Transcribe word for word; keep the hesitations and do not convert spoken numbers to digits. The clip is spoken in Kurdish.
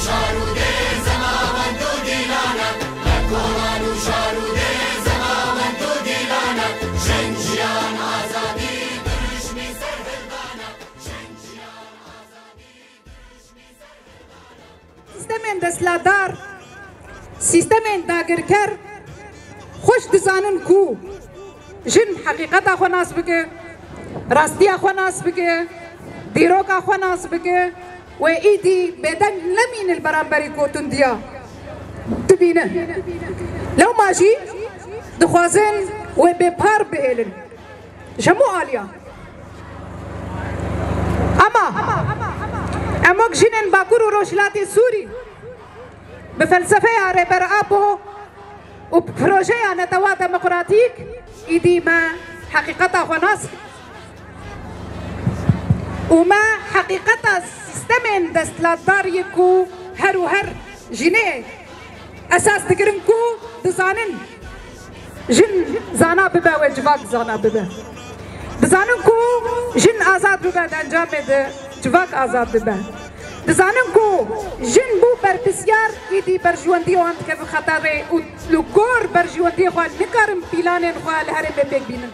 Şarûdê zemawend û dîlan e, me kolan û şarûdê zemawend û dîlan e, jin jiyan azadî dirûşmî serhildan e, jin jiyan azadî dirûşmî serhildan e. Sîstemên desthilatdar, sîstemên dagirker xweş dizanin ku jin heqîqeta xwe nas bike, rastiya xwe nas bike, dîroka xwe nas bike, wê îdî bêdeng nemînin li beramberî gotindiya dibînin. Lewma jî dixwazin wê bêpar bihêlin. Ji hemû aliyan. Ama em wek jinên Bakur û Rojhilatê Sûrî bi felsefeya Rêber Apo û projeya netewa demokratîk îdî me heqîqeta xwe nas û me heqîqeta sîstemên desthilatdar yê ku her û her jinê esas dikirin ku dizanin jin zana bibe wê civak zana bibe. Dizanin ku jin azad bibe di encamê de civak azad bibe. Dizanin ku jin bû berpisyar êdî berjewendiyê wan dikeve xeterê û li gor berjewendiyê xwe nikarin pîlanên xwe li herêmê pêk bînin.